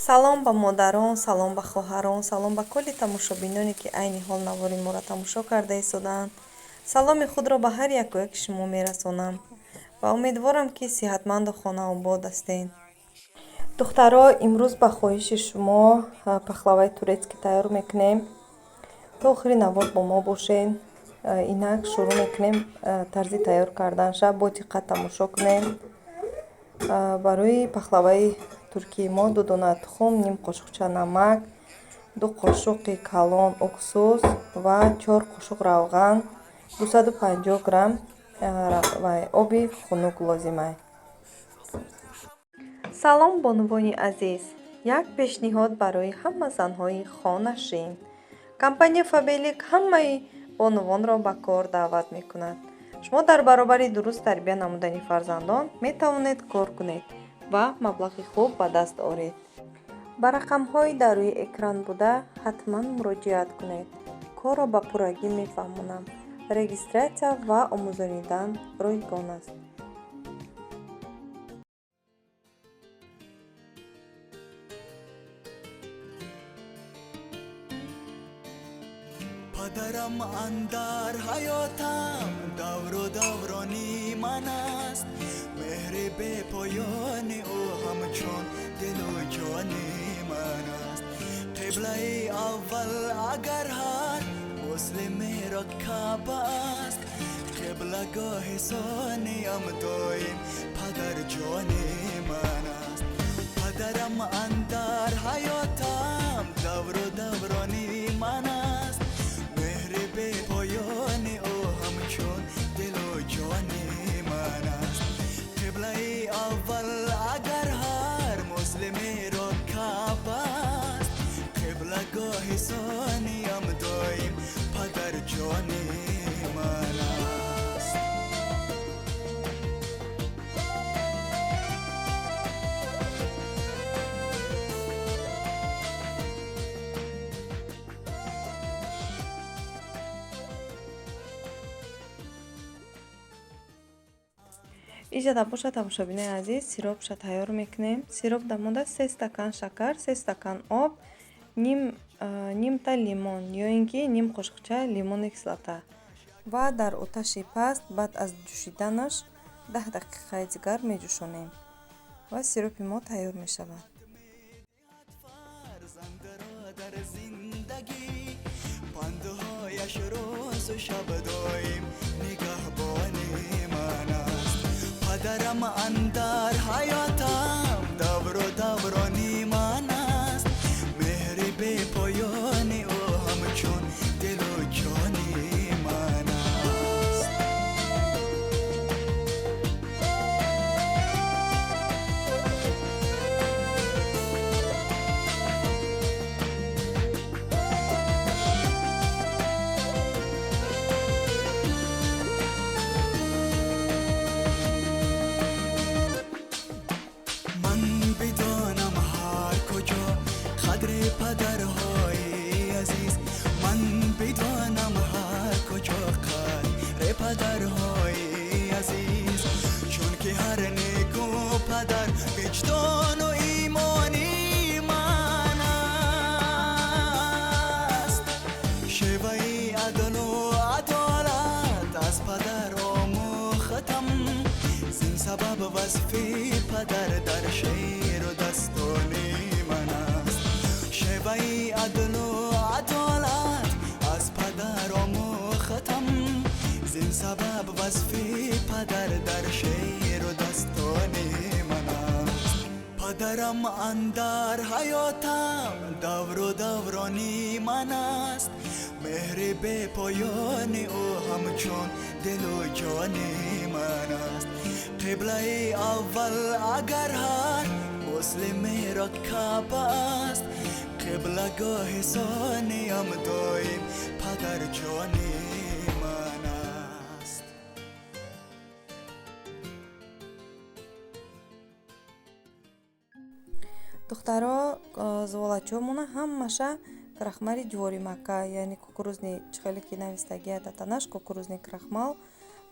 Салом ба модарон, салом ба хоҳарон, салом ба кулли тамошобиноне, ки айни ҳол навори моро тамошо карда истодаанд. Саломи худро ба ҳар яку яки шумо мерасонам ва умедворам, ки сиҳатманду хонаобод ҳастед. Духтаро, имрӯз ба хоҳиши шумо пахлаваи турецкӣ тайёр мекунем. То охири навор бо мо бошед. Инак шурӯъ мекунем тарзи тайёр карданша, бо диққат тамошо кунем. Барои пахлаваи туркии мо 2 дона тухм, ним қошуқча намак, 2 қошуқи калон уксус ва 4 қошуқ равған, 250 грамм оби хунук лозима. Салом, бонувони азиз! Як пешниҳод барои ҳама занҳои хонашин. Компания Фаберлик ҳамаи бонувонро ба кор даъват мекунад. Шумо дар баробари дуруст тарбия намудани фарзандон метавонед кор кунед ва маблағи хуб ба даст оред. Ба рақамҳои дар рӯи экран буда ҳатман муроҷиат кунед. Корро ба пуррагӣ мефаҳмонам. Регистратсия ва омӯзонидан ройгон аст. Падарам андар ҳаётам давру даврони ман аст, меҳри бепоёни ӯ ҳамчун дилу ҷони ман аст. Қиблаи аввал агар ҳар муслимеро Каъба аст, қиблагоҳи сониям доим падарҷони ман аст. Падарам андар ҳаётам давру даврони ман аст, меҳри бепоёни ӯ ҳамчун дилу ҷони ман аст. Қиблаи аввал агар ҳар муслимеро Каъба аст, қиблагоҳи сониям доим падарҷони ман аст. Иҷода бошад, тамошобинои азиз, сиропша тайёр мекунем. Сироп дар монда 3 стакан шакар, 3 стакан об, нимта лимон ё ин ки ним қошуқча лимони кислота ва дар оташи паст баъд аз ҷӯшиданаш 10 дақиқаи дигар меҷӯшонем ва сиропи мо тайёр мешавад. Фарзандро дар зиндагӣ пандҳояш рӯзу шаб доим нигаҳбони ман аст. Падарам андар ҳаётам давру даврони ман аст, меҳри бепоёни ӯ ҳамчун дилу ҷони ман аст. Ман бидонам ҳар куҷо қадри падарҳои азиз, ман бидонам ҳар куҷо қадри падарҳои азиз, чунки ҳар неку падар виҷдону имони ман аст. Шеваи адлу адолат аз падар омӯхтам, зин сабаб васфи падар дар шеъру дастони ман аст. Шеваи адлу адолат аз падар омӯхтам, зин сабаб васфи падар дар шеъру дастони ман аст. Падарам андар ҳаётам давру даврони ман аст, меҳри бепоёни ӯ ҳамчун дилу ҷони ман аст. Қиблаи аввал агар ҳар муслимеро Каъба аст, қиблагоҳи сониям доим падарҷони ман аст. Духтаро, зуволачомона ҳамаша крахмали ҷуворимакка, яъне кукурузный, чихеле ки навистагия дар танаш, кукурузный крахмал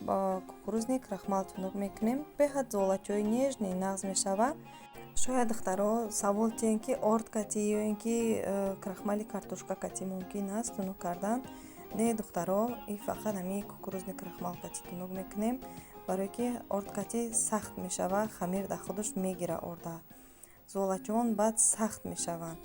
Кукурузный крахмал тунук мекунем. Беҳад зуолачои нежный нағз мешавад. Шояд духтаро савол тиҳен, ки орд кати ё ин ки крахмали картошка кати мумкин аст тунук кардан. Не, духтаро, и фақат ҳамин кукурузный крахмал кати тунук мекунем, барое ки орд кати сахт мешавад, хамир дар худаш мегира орда. Зуолачоон баъд сахт мешаванд.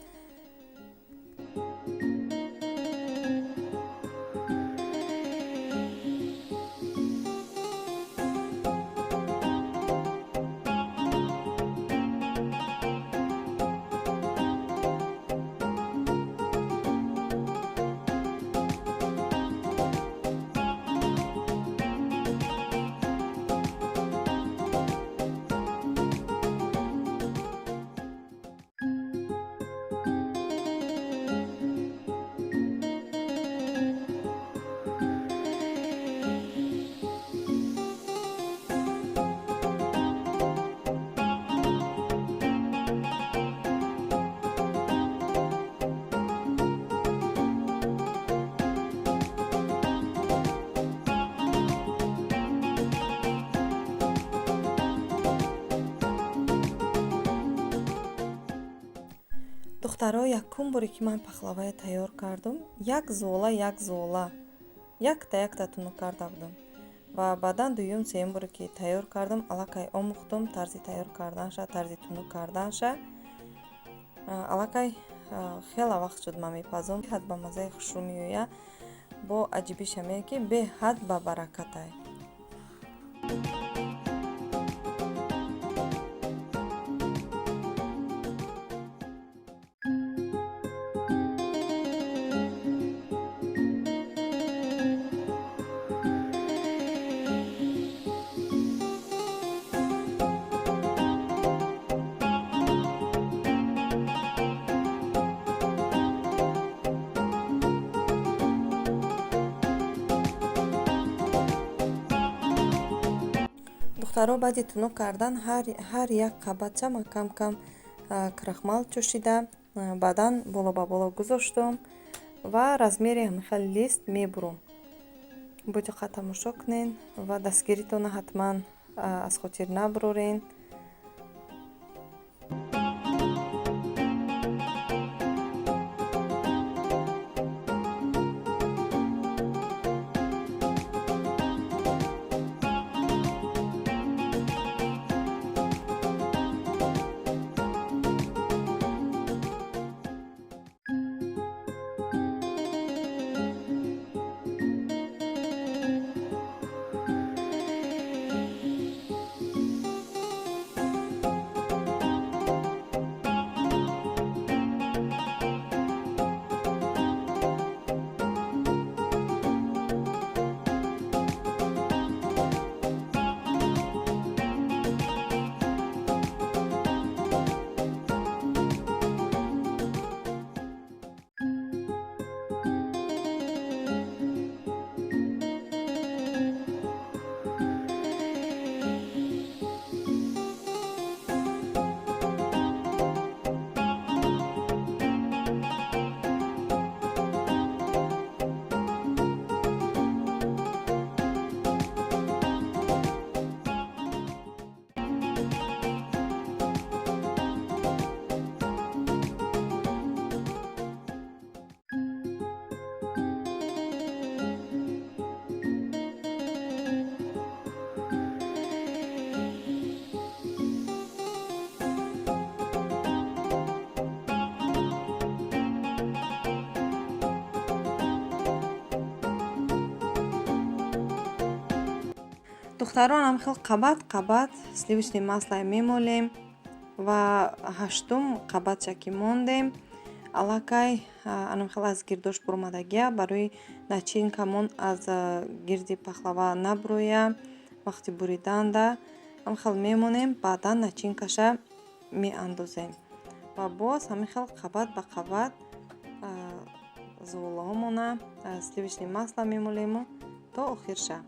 Духтаро, якум боре ки ман пахлавая тайёр кардам, як зуола, як зуола, якта якта тунук карда будам. Ва баъдан дуюм, сеюм боре ки тайёр кардам, аллакай омӯхтум тарзи тайёр карданша, тарзи тунук карданша. Аллакай хеле вақт шуд ман мепазом. Беҳад ба маззаи хушрӯ меояд. Бо аҷибиша меояд, ки беҳад ба баракатай. Духтаро, баъди тунук кардан ҳар як қабатча ман кам-кам крахмал чӯшида, баъдан боло ба боло гузоштум ва размери ҳамин лист мебурум. Бо диққат тамошо кунен ва дастгиритонро ҳатман аз хотир набурорен. Духтарон, ҳам хел қабат қабат сливочный масло мемолем ва ҳаштум қабатша ки мондем, аллакай анам хел аз гирдош буромадагия, барои начинкамон аз гирди пахлава набуроя вақти буриданда ҳам хел мемонем, баъдан начинкаша меандозем ва боз ҳамин хел қабат ба қабат зуволаҳомона сливочный масло мемолему то охирша.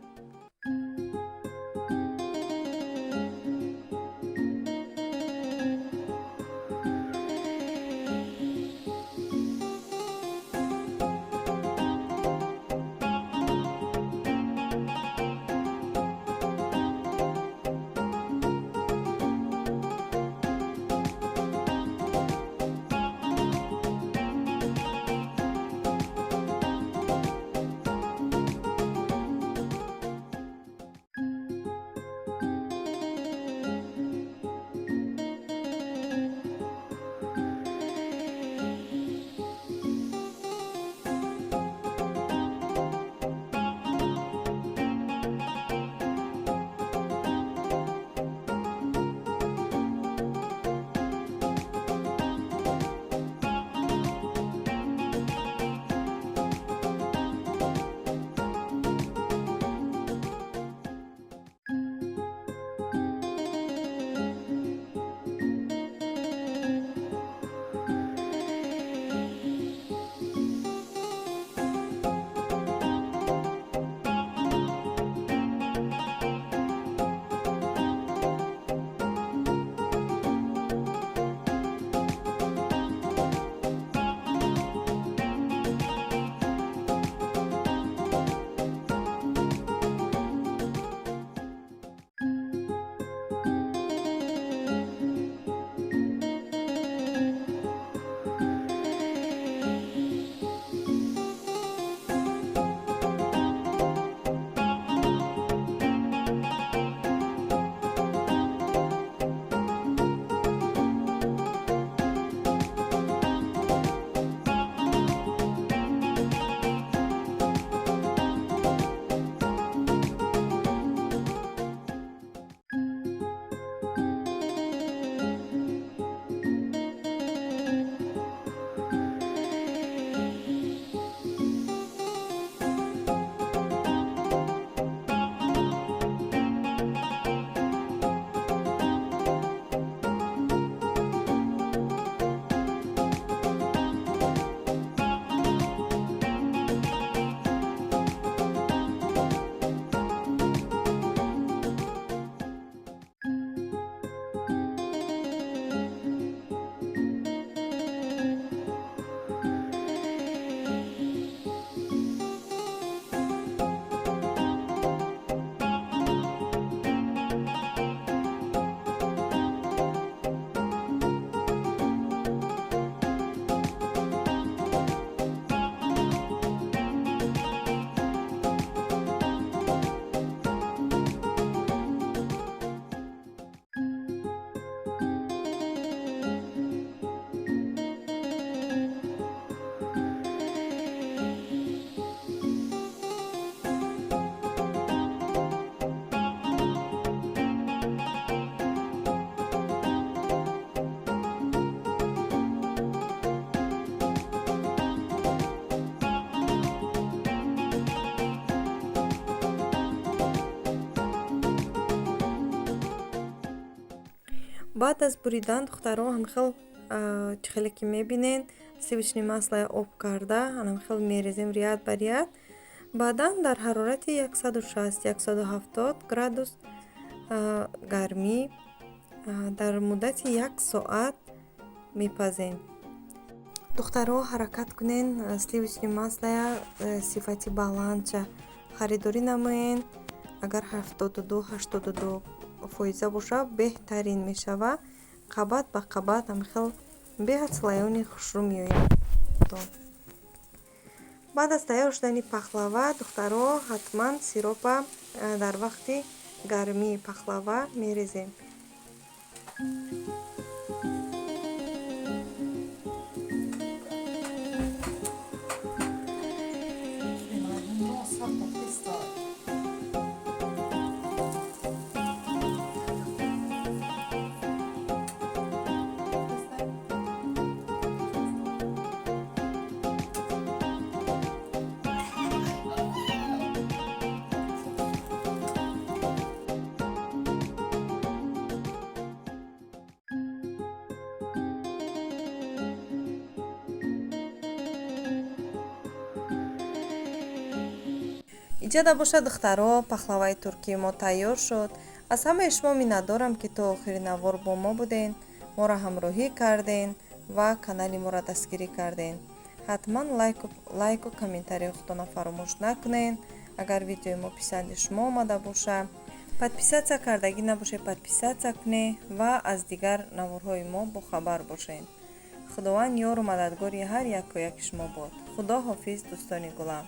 Баъд аз буридан, духтаро, ҳамхел чӣ хеле ки мебинед, сливочный масло об карда, ҳамхел мерезем ряд ба ряд. Баъдан дар ҳарорати 160-170 градус гармӣ дар муддати як соат мепазем. Духтаро, ҳаракат кунен, сливочный масло сифати баландша харидорӣ намоен. Агар 72-82 фоиза боша, беҳтарин мешава. Қабат ба қабат ҳамхел беҳад слоёный хушрӯ меояд. Баъд аз тайёр шудани пахлава, духтаро, ҳатман сиропа дар вақти гармии пахлава мерезем. Иҷода бошад, духтаро, пахлаваи туркии мо тайёр шуд. Аз ҳамаи шумо миннатдорам, ки то охири навор бо мо буден, моро ҳамроҳӣ карден ва канали моро дастгирӣ карден. Ҳатман лайку комментарии худтона фаромӯш накунен. Агар видеои мо писанди шумо омада боша, подписаться кардагӣ набошед, подписаться кунед ва аз дигар наворҳои мо бохабар бошед. Худованд ёру мададгори ҳар яку яки шумо бод. Худо ҳофиз, дӯстони гулам.